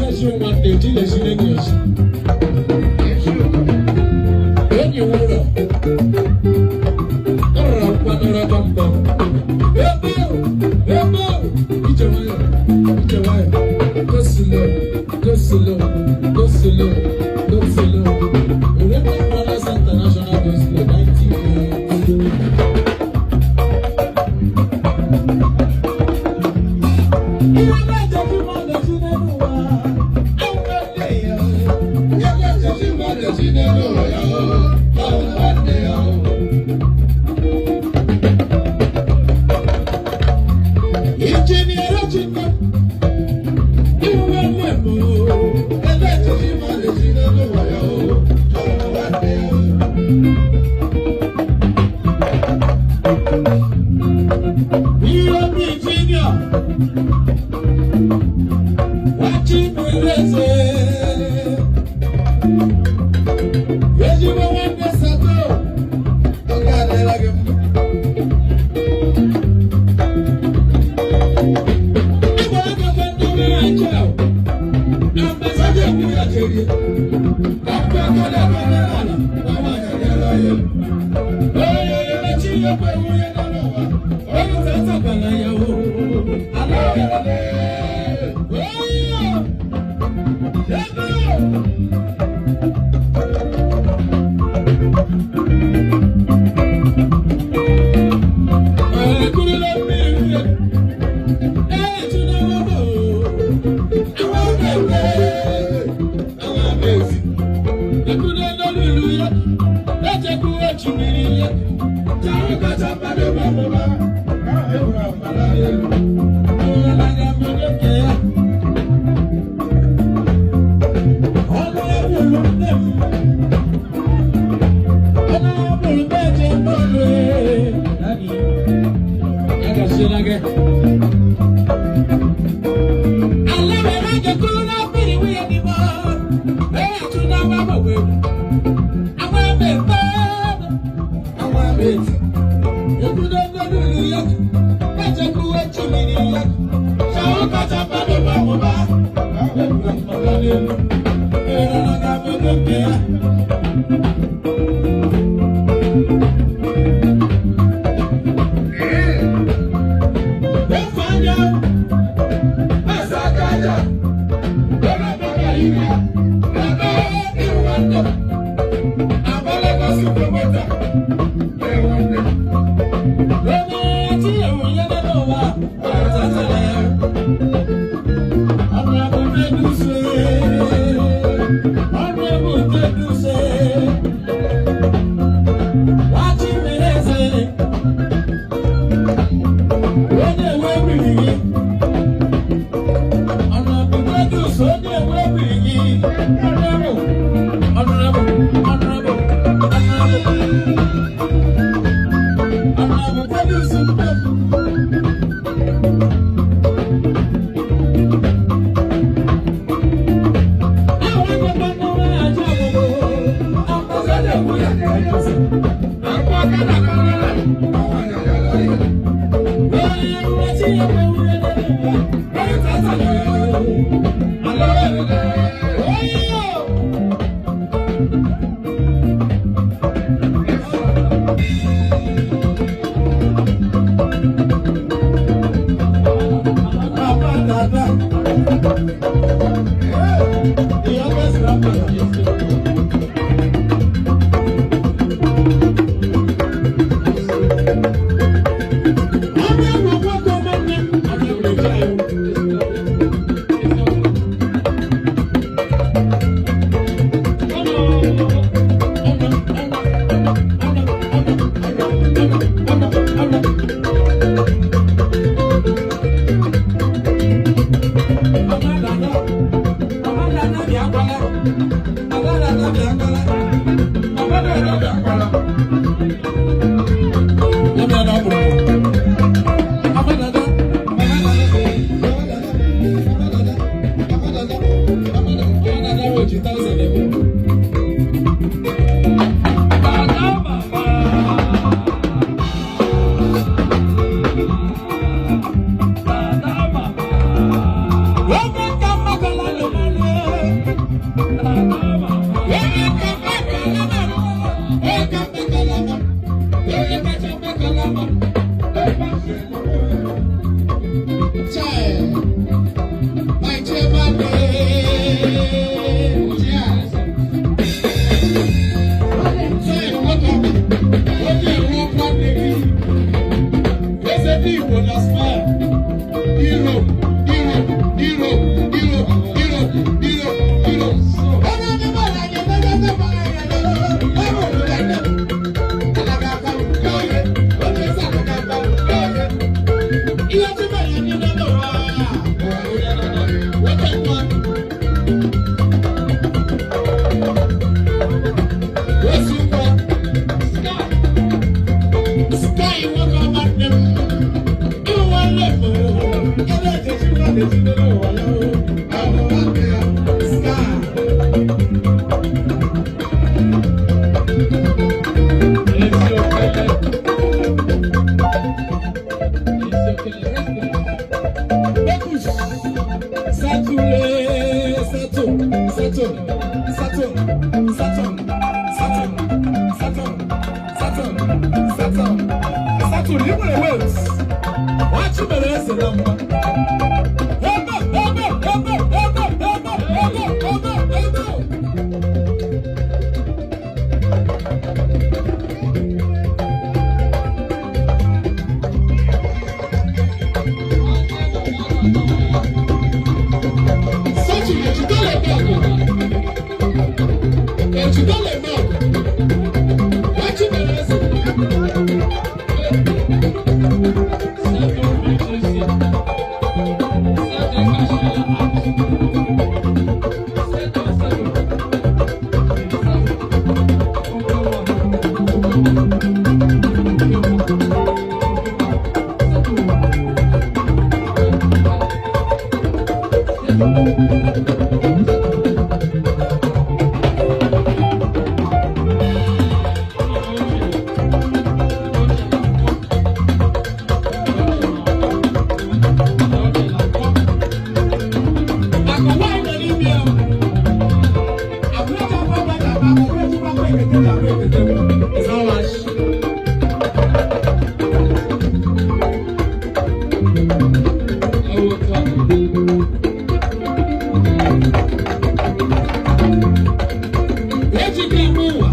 Nwanne ji enyi echi. Enyi nwụrọ. Ọ rọrọ nkwanụrọ gbamgbam. Ebe ahụ, ebe ahụ, ije nwayọ, ije nwayọ. Go slow, go slow, go slow, go slow. Uremma Brothers International Gospel 1980. Ihe na-ejeji mmadụ ji n'elu ụwa, ahụ nwanne ya. Ihe na-echechi mmadụ si n'elu ụlọ ya o, ahụ nwanne ya o. Injinia Chinne, ịhụ nwanne m o. Ihe na-echechi mmadụ si n'elu ụwa ya o, ahụ nwanne ya o. Ihe obi injinia, Nwachimereze. Ezigbo nwanne Sato, Oge adịla gị mma. Agbara gọvanọ ndị na-achị ahụ. Ambassador Ekwuya Cherie. Akpa akọla akọla n'ala, na nwaanyị adịla ya elu. Onye na-echi ya kwe nwunye nọ n'ụwa, onye tatakwala ya o. Ala ọbịara. Oyo! Ebe! Ekurula mmiri, ejuna wabo, àwọn bẹ̀rẹ̀, àwọn bẹ̀sì. Ekule n'olulu ya, ejekwu echimiri ya. Chahụ kacha mmadụ ma mụba, ka e nwere amara elu. Ọlọ́lá mmadụ nke ya. Ọnụ ebulu nne m. Ọnụ ebulu meje mmadụ ee. Nani, ya gasịla gị. Ala were jekuru na mmiri nwunye n'ime. Ee, atụ na nwa gbanwe. Àwọn ẹ̀mẹ̀fẹ́. Àwọn ẹ̀mẹ̀tì. Ekudo n'olulu ya. Ejekwu echimiri ya. Chahụ kacha mmadụ ma mụba, ka e nwere amara elu. Ọlọ́lá mmadụ nke ya. Efu anya. Asa aka aja, ebe mmadụ iri, ebe ịhụ nwanne. Aba Lagos promoter, ịhụ nwanne. Ebe tí èwù yẹn nínú wa, ọ̀rọ̀ tẹ̀lé. Ọ̀nà àbúté dùsẹ̀. Ọ̀nà àbúté dùsẹ̀. Wájú mi lẹ́sẹ̀. Onye ewe biri gị. Ọ̀nà àbúté dùsẹ̀ onye ewe biri gị. Honorable, honorable, honorable, honorable. Ọ̀nà àbúté dùsẹ̀ mbẹ́. Àwọn ẹgbẹ́ náà wọ́n àjọ àbúrò. Ọ̀sẹ̀ ẹ̀kúyà jẹ́ Akpa akọla akọla n'ala, na nwaanyị adịla ya elu. Onye tata nyere ya ala ọbịara. Papa Dada, the youngest grandmother. Ọmọ ẹ̀rọ gbọ́dọ̀ ọmọ ní ọmọ ẹ̀rọ ìjà ẹ̀rọ. Saturn, Saturn, Saturn, Saturn, Saturn, Saturn, Saturn, Saturn, Saturn, ị nwere waves. Nwachi mere eze na mma. Ebe, ebe, ebe, ebe, ebe, ebe, ebe, ebe. Saturn, ejide na-eme ọgụ. Ejide na-eme ọgụ. Nwachi mere eze. Akọ̀wé ìwé níbi ẹ̀. Àbúrò bá bá bá bá àbúrò tó bá pè kété àbúrò kété. Ìsọ̀wáṣ. Ejike mú wà.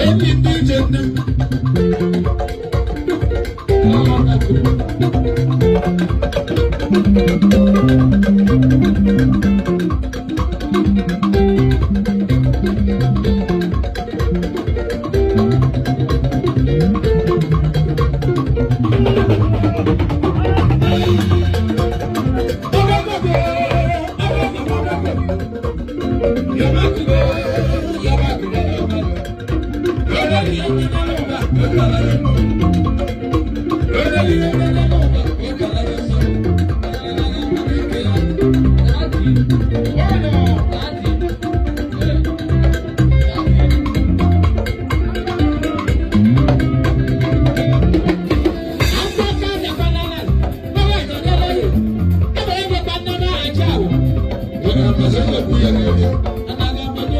Èyí ndị ije nne.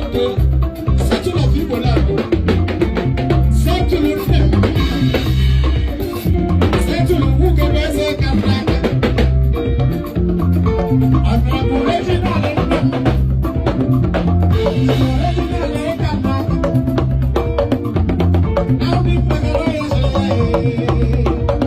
Settle of Igbo land. Settle nne. Settle nwoke bụ eze ka nna aka. Ọnọbụ original nne. Original ka nna aka. Ahụ mmadụ ya sịrị ya.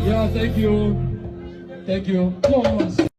Yeah, thank you. Thank you.